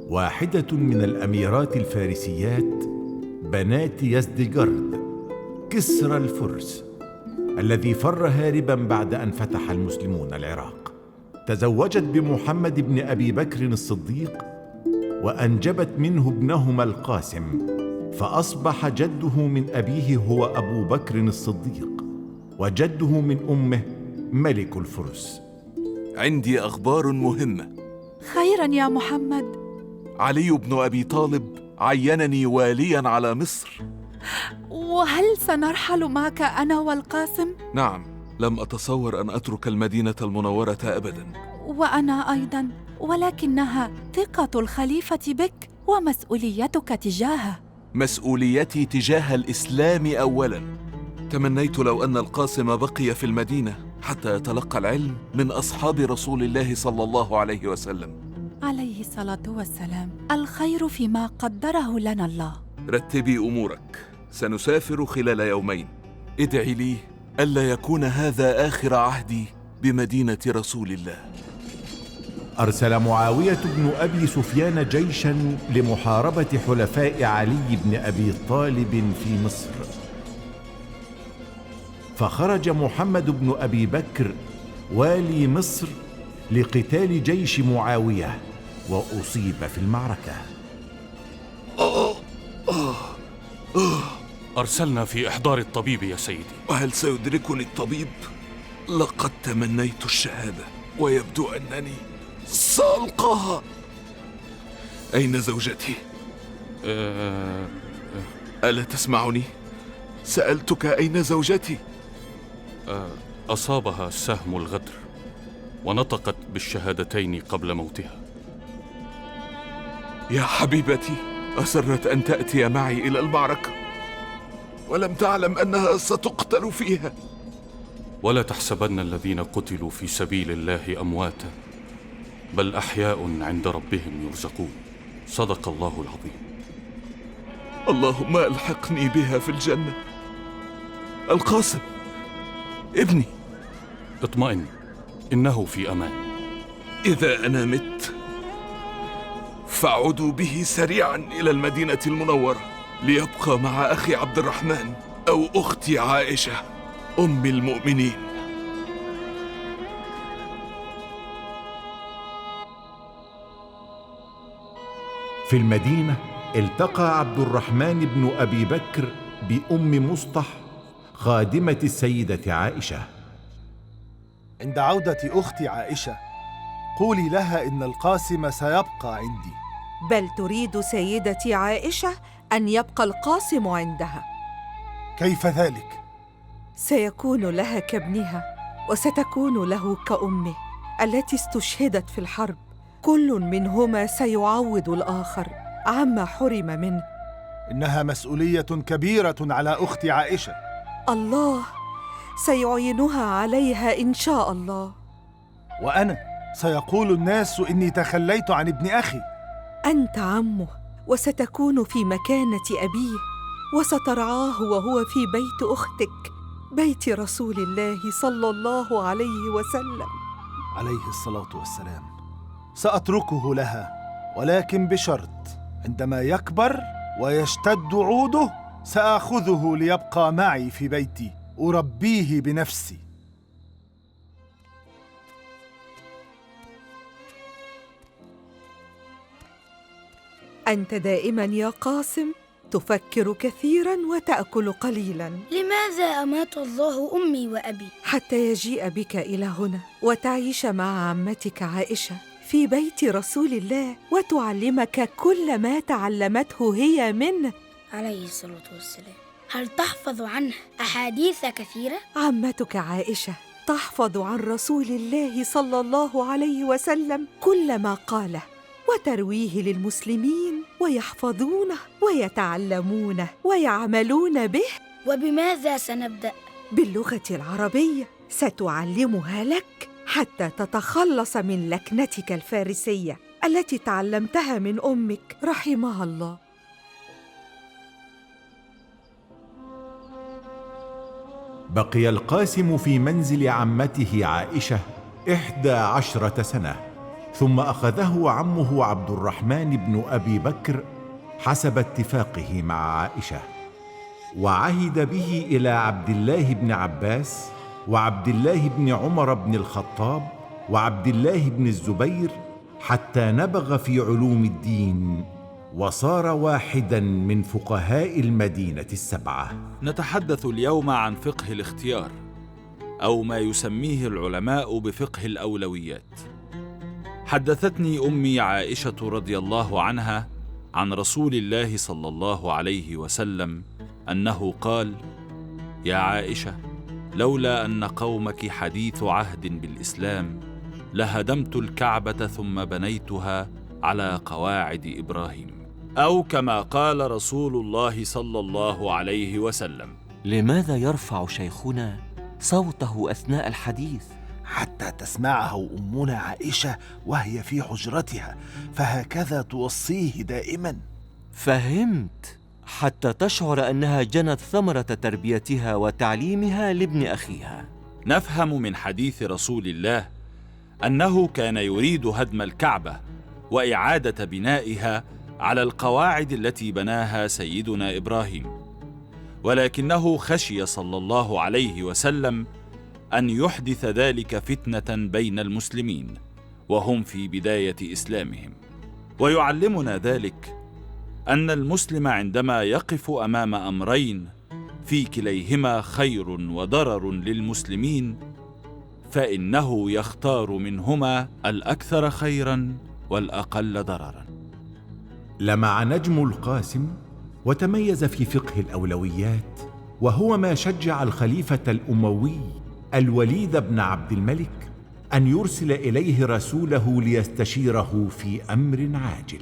واحدة من الأميرات الفارسيات بنات يزدجرد كسرى الفرس الذي فر هاربا بعد أن فتح المسلمون العراق، تزوجت بمحمد بن أبي بكر الصديق وأنجبت منه ابنهما القاسم، فأصبح جده من أبيه هو أبو بكر الصديق، وجده من أمه ملك الفرس. عندي أخبار مهمة. خيرا يا محمد. علي بن أبي طالب عينني واليا على مصر. وهل سنرحل معك أنا والقاسم؟ نعم، لم أتصور أن أترك المدينة المنورة أبدا. وأنا أيضا، ولكنها ثقة الخليفة بك ومسؤوليتك تجاهه. مسؤوليتي تجاه الإسلام أولا. تمنيت لو أن القاسم بقي في المدينة حتى يتلقى العلم من أصحاب رسول الله صلى الله عليه وسلم عليه الصلاة والسلام. الخير فيما قدره لنا الله. رتبي أمورك، سنسافر خلال يومين. ادعي لي ألا يكون هذا آخر عهدي بمدينة رسول الله. أرسل معاوية بن أبي سفيان جيشا لمحاربة حلفاء علي بن أبي طالب في مصر، فخرج محمد بن أبي بكر والي مصر لقتال جيش معاوية وأصيب في المعركة. أرسلنا في إحضار الطبيب يا سيدي. وهل سيدركني الطبيب؟ لقد تمنيت الشهادة ويبدو أنني سألقاها. أين زوجتي؟ ألا تسمعني؟ سألتك أين زوجتي؟ أصابها سهم الغدر ونطقت بالشهادتين قبل موتها. يا حبيبتي، أصرت أن تأتي معي إلى المعركة ولم تعلم أنها ستقتل فيها. ولا تحسبن الذين قتلوا في سبيل الله أمواتا، بل أحياء عند ربهم يرزقون. صدق الله العظيم. اللهم ألحقني بها في الجنة. القاسم ابني. اطمئن، إنه في أمان. إذا أنا مت فاعودوا به سريعا إلى المدينة المنورة ليبقى مع أخي عبد الرحمن أو أختي عائشة أم المؤمنين. في المدينة التقى عبد الرحمن بن أبي بكر بأم مصطح خادمة السيدة عائشة. عند عودة أختي عائشة قولي لها إن القاسم سيبقى عندي. بل تريد سيدتي عائشة أن يبقى القاسم عندها. كيف ذلك؟ سيكون لها كابنها وستكون له كأمه التي استشهدت في الحرب. كل منهما سيعوض الآخر عما حرم منه. إنها مسؤولية كبيرة على أختي عائشة. الله سيعينها عليها إن شاء الله. وأنا سيقول الناس إني تخليت عن ابن أخي. أنت عمه وستكون في مكانة أبيه، وسترعاه وهو في بيت أختك، بيت رسول الله صلى الله عليه وسلم عليه الصلاة والسلام. سأتركه لها، ولكن بشرط: عندما يكبر ويشتد عوده سآخذه ليبقى معي في بيتي أربيه بنفسي. أنت دائما يا قاسم تفكر كثيرا وتأكل قليلا. لماذا أمات الله أمي وأبي؟ حتى يجيء بك إلى هنا وتعيش مع عمتك عائشة في بيت رسول الله وتعلمك كل ما تعلمته هي منه عليه الصلاة والسلام. هل تحفظ عنه أحاديث كثيرة؟ عمتك عائشة تحفظ عن رسول الله صلى الله عليه وسلم كل ما قاله وترويه للمسلمين ويحفظونه ويتعلمونه ويعملون به. وبماذا سنبدأ؟ باللغة العربية، ستعلمها لك حتى تتخلص من لكنتك الفارسية التي تعلمتها من أمك رحمها الله. بقي القاسم في منزل عمته عائشة 11 سنة، ثم أخذه عمه عبد الرحمن بن أبي بكر حسب اتفاقه مع عائشة، وعهد به إلى عبد الله بن عباس وعبد الله بن عمر بن الخطاب وعبد الله بن الزبير، حتى نبغ في علوم الدين وصار واحدا من فقهاء المدينة السبعة. نتحدث اليوم عن فقه الاختيار، أو ما يسميه العلماء بفقه الأولويات. حدثتني أمي عائشة رضي الله عنها عن رسول الله صلى الله عليه وسلم أنه قال: يا عائشة، لولا أن قومك حديث عهد بالإسلام لهدمت الكعبة ثم بنيتها على قواعد إبراهيم. أو كما قال رسول الله صلى الله عليه وسلم. لماذا يرفع شيخنا صوته أثناء الحديث؟ حتى تسمعه أمنا عائشة وهي في حجرتها، فهكذا توصيه دائما. فهمت، حتى تشعر أنها جنت ثمرة تربيتها وتعليمها لابن أخيها. نفهم من حديث رسول الله أنه كان يريد هدم الكعبة وإعادة بنائها على القواعد التي بناها سيدنا إبراهيم، ولكنه خشي صلى الله عليه وسلم أن يحدث ذلك فتنة بين المسلمين وهم في بداية إسلامهم. ويعلمنا ذلك أن المسلم عندما يقف أمام أمرين في كليهما خير وضرر للمسلمين فإنه يختار منهما الأكثر خيراً والأقل ضرراً. لمع نجم القاسم وتميز في فقه الأولويات، وهو ما شجع الخليفة الأموي الوليد بن عبد الملك أن يرسل إليه رسوله ليستشيره في أمر عاجل.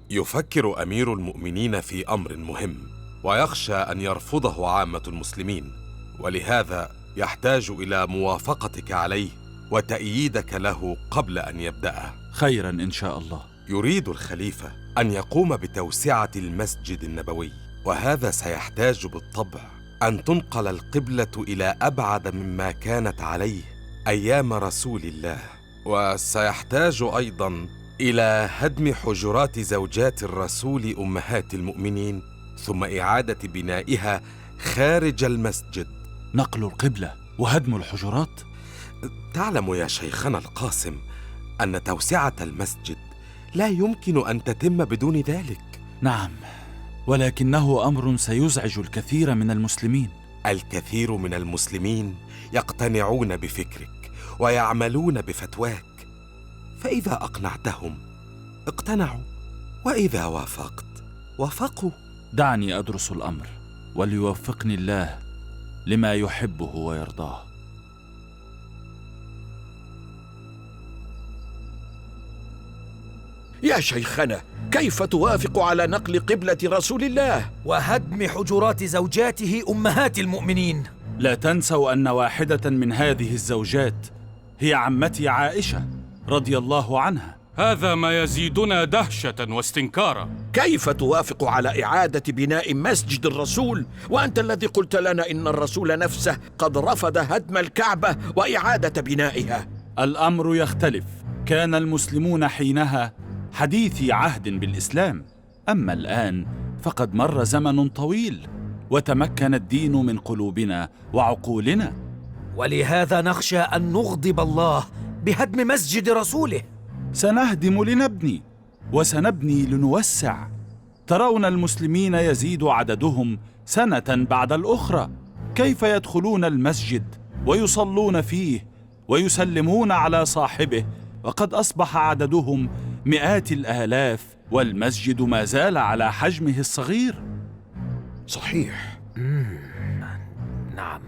يفكر أمير المؤمنين في أمر مهم ويخشى أن يرفضه عامة المسلمين، ولهذا يحتاج إلى موافقتك عليه وتأييدك له قبل أن يبدأه. خيراً إن شاء الله. يريد الخليفة أن يقوم بتوسعة المسجد النبوي، وهذا سيحتاج بالطبع أن تنقل القبلة إلى أبعد مما كانت عليه أيام رسول الله، وسيحتاج أيضاً إلى هدم حجرات زوجات الرسول أمهات المؤمنين، ثم إعادة بنائها خارج المسجد. نقل القبلة وهدم الحجرات؟ تعلم يا شيخنا القاسم أن توسعة المسجد لا يمكن أن تتم بدون ذلك. نعم، ولكنه أمر سيزعج الكثير من المسلمين. الكثير من المسلمين يقتنعون بفكرك ويعملون بفتواك، فإذا أقنعتهم اقتنعوا، وإذا وافقت وافقوا. دعني أدرس الأمر، وليوفقني الله لما يحبه ويرضاه. يا شيخنا، كيف توافق على نقل قبلة رسول الله وهدم حجرات زوجاته أمهات المؤمنين؟ لا تنسوا أن واحدة من هذه الزوجات هي عمتي عائشة رضي الله عنها. هذا ما يزيدنا دهشة واستنكارا. كيف توافق على إعادة بناء مسجد الرسول وأنت الذي قلت لنا إن الرسول نفسه قد رفض هدم الكعبة وإعادة بنائها؟ الأمر يختلف. كان المسلمون حينها حديثي عهد بالإسلام، أما الآن فقد مر زمن طويل وتمكن الدين من قلوبنا وعقولنا، ولهذا نخشى أن نغضب الله بهدم مسجد رسوله. سنهدم لنبني، وسنبني لنوسع. ترون المسلمين يزيد عددهم سنة بعد الأخرى، كيف يدخلون المسجد ويصلون فيه ويسلمون على صاحبه وقد أصبح عددهم مئات الآلاف والمسجد ما زال على حجمه الصغير؟ صحيح. نعم،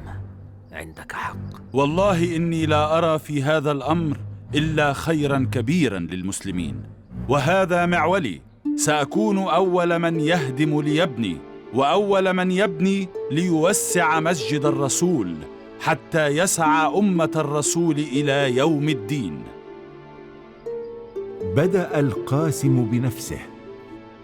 عندك حق. والله إني لا أرى في هذا الأمر إلا خيراً كبيراً للمسلمين، وهذا معولي. سأكون أول من يهدم ليبني، وأول من يبني ليوسع مسجد الرسول حتى يسع أمة الرسول إلى يوم الدين. بدأ القاسم بنفسه،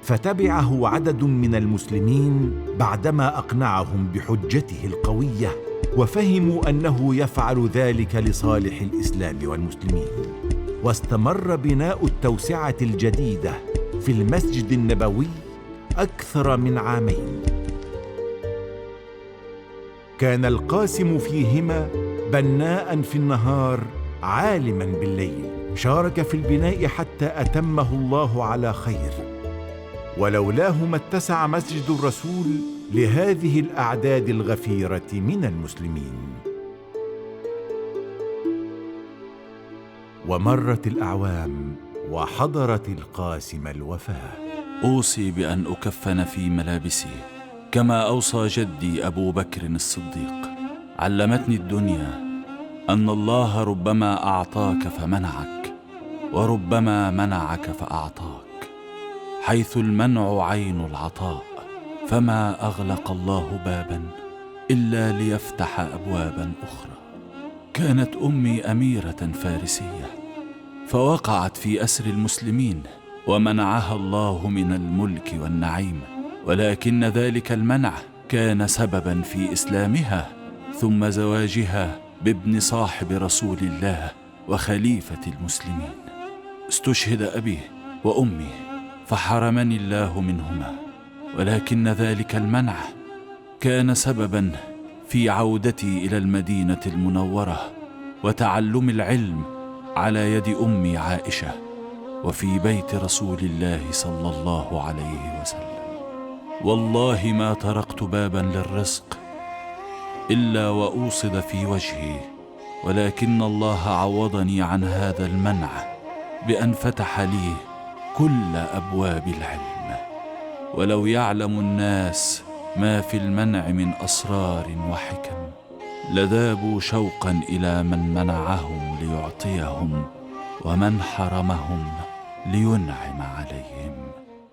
فتبعه عدد من المسلمين بعدما أقنعهم بحجته القوية، وفهموا أنه يفعل ذلك لصالح الإسلام والمسلمين. واستمر بناء التوسعة الجديدة في المسجد النبوي أكثر من 2 عام. كان القاسم فيهما بناء في النهار عالما بالليل، شارك في البناء حتى أتمه الله على خير، ولولاه ما اتسع مسجد الرسول لهذه الأعداد الغفيرة من المسلمين. ومرت الأعوام وحضرت القاسم الوفاة. أوصي بأن أكفن في ملابسي كما أوصى جدي أبو بكر الصديق. علمتني الدنيا أن الله ربما أعطاك فمنعك، وربما منعك فأعطاك، حيث المنع عين العطاء، فما أغلق الله بابا إلا ليفتح أبوابا أخرى. كانت أمي أميرة فارسية، فوقعت في أسر المسلمين ومنعها الله من الملك والنعيم، ولكن ذلك المنع كان سببا في إسلامها ثم زواجها بابن صاحب رسول الله وخليفة المسلمين. استشهد أبي وأمي فحرمني الله منهما، ولكن ذلك المنع كان سببا في عودتي إلى المدينة المنورة وتعلم العلم على يد أمي عائشة وفي بيت رسول الله صلى الله عليه وسلم. والله ما طرقت بابا للرزق إلا وأوصد في وجهي، ولكن الله عوضني عن هذا المنع بأن فتح لي كل أبواب العلم. ولو يعلم الناس ما في المنع من أسرار وحكم لذابوا شوقا إلى من منعهم ليعطيهم ومن حرمهم لينعم عليهم.